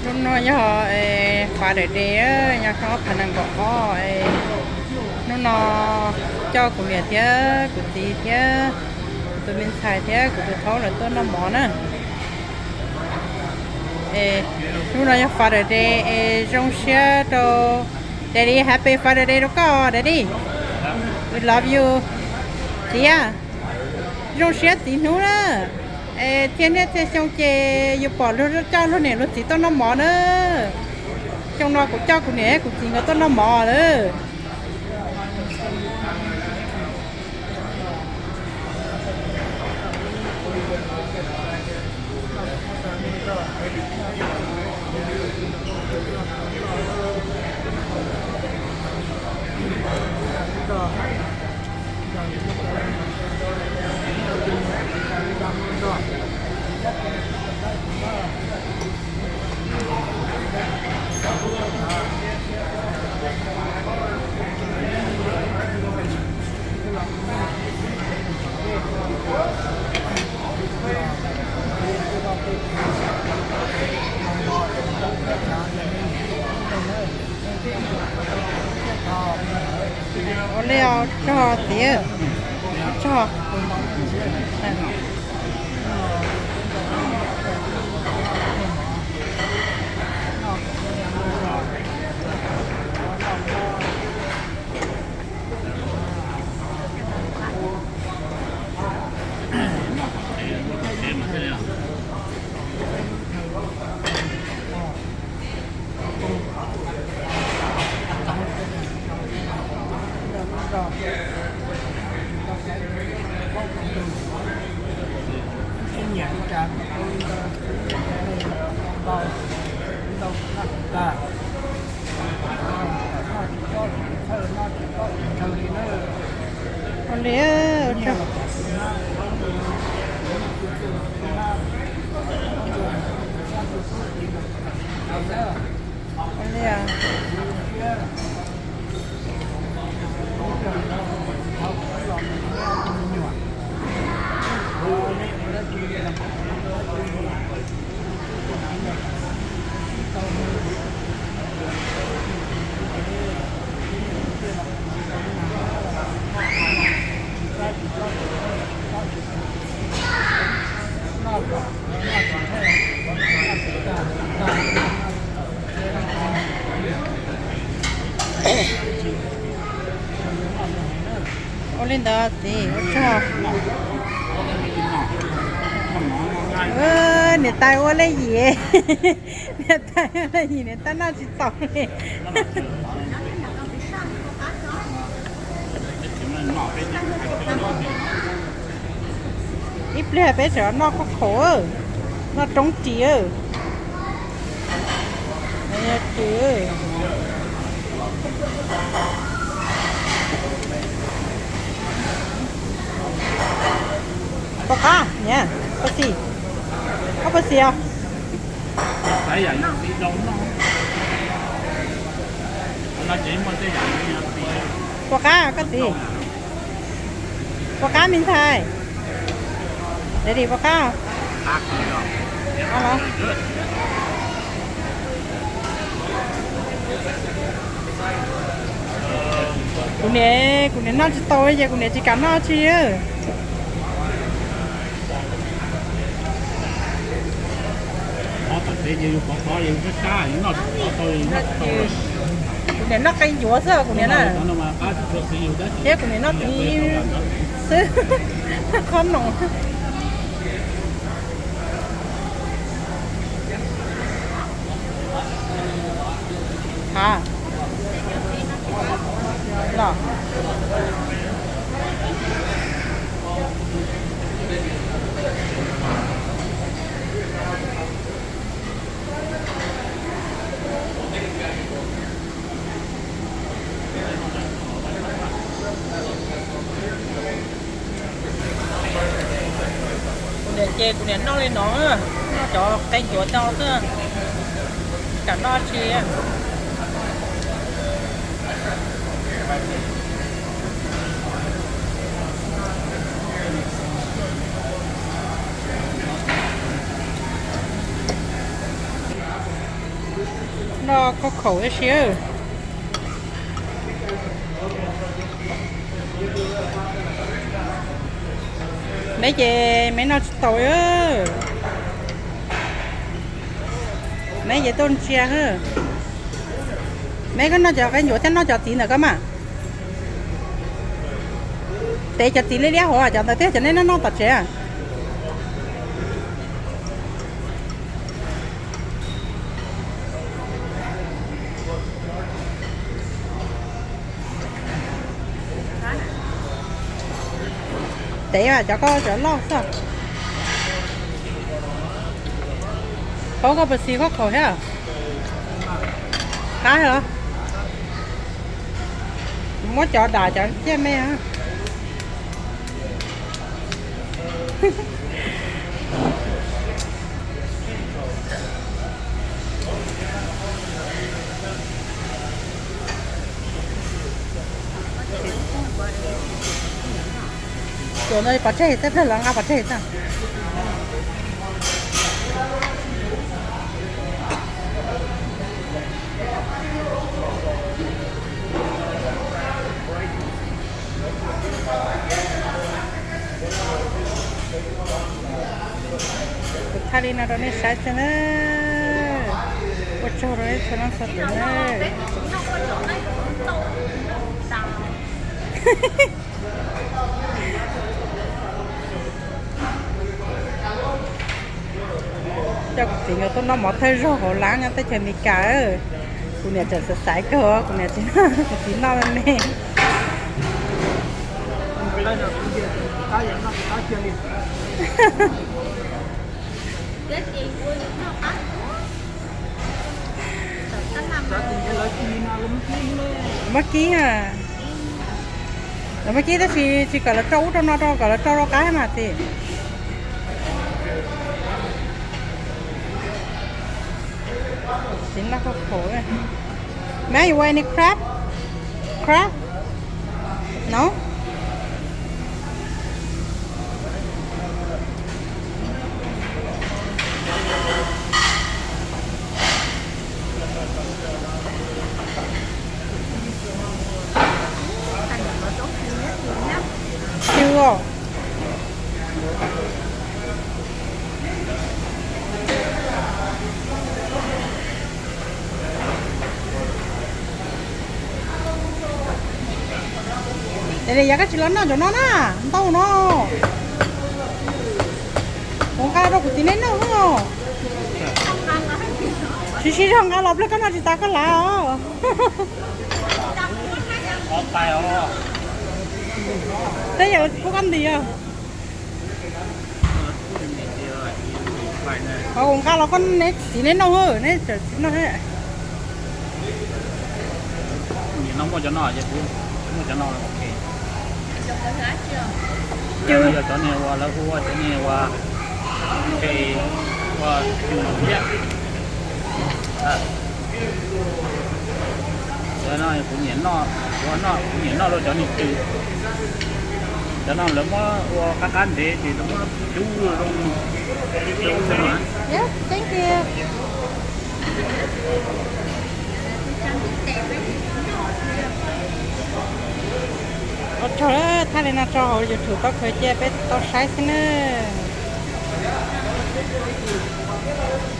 Hnub no yog Father's Day, yog ob phav nees nkaum ob. Hnub no coj kuv niam thiab kuv txiv thiab kuv tus me ntxhais thiab kuv tus thaub lawv tuaj noj mov na. Hnub no yog Father's Day es zoo siab rau Daddy, Happy Father's Day rau koj Daddy. We love you. Txiv, zoo siab txiv hnub na. Es txhia niaj txhia xyoo ces yus pom luag coj luag niam luag txiv tuaj noj mov na. Xyoo no kuv coj kuv niam kuv txiv nkawd tuaj noj mov lawm. Ua li tso txiv, tso. Ua li, ua li. Ua li ntawd txiv, ua tsaug. Niam tais ua li yim, niam tais ua li yim, niam tais noj tsis tau li. Ib pliag peb tseem noj khaub khaum, noj roob ris. Pom qab niam, pab xis, koj pab xis os. Pom qab koj txiv. Pom qab me ntxhais. Daddy pom qab. Kuv niam, kuv niam noj tsis tau ces kuv niam tsis kam noj tsi. Kuv niam noj qe ncuav xwb kuv niam na. Thiab kuv niam noj txiv xwb. Qhob noom. Ha, los. Kuv niam ces kuv niam noj li no, noj cov qe ncuav tau xwb, tsis kam noj tsi. Rau koj khaum ib si. Neb ces me noj tsis tau. Neb ces tuaj ntsia. Neb koj noj cov qe ncuav thiab noj cov txiv ntawm koj mas. Tes cov txiv liab liab hauv cov ntawd thiab cov neb noj noj tom tsev. Tes cov koj cov loj xwb. Paub koj puas xis koj khaum thiab? Qab heev. Muab cov dam cov ciaj me. Cov no pov tseg xwb, plag los nqa pov tseg xwb. Kuv thaij li no rau nej saib xwb na. Ua tsaug rau nej txhua leej txhua tus na. Coj kuv txiv nkawd tuaj noj mov thawj zaug hauv lab nyob teb chaws Amelikas. Kuv niam tseem xav xaiv kawg, kuv niam tsis, kuv txiv noj me me. Muab kib, lawv muab kib tab sis tsis kom lawv rau ub rau no rau, kom lawv rau rau qab mas txiv. Txiv noj khaum khaum. Ma'am, you want any crab? Crab? No? Cw os. Es yog koj tsis los noj cov no na, ntau no. Kuv nqa rau kuv txiv neb noj os. Sib sib zog nqa los pliag koj noj tsis tas koj lav os. Tej yam pub koj ntim os. Ho kuv nqa los koj neb txiv neb noj, neb tsis noj thiab. Muaj cov no, muaj cov no. Cov no yog cov niag uas lawv hu ua cov niag uas, ua cw thiab. Cov no kuv nyiam noj, kuv noj, kuv nyiam noj rau cov niag cw. Cov no lawv muab ua qab qab ntev ces lawv muab cub zoo zoo. Yes, thank you. Ua tsaug, thaij li no tso hauv YouTube tau khaws cia peb tau saib xwb na.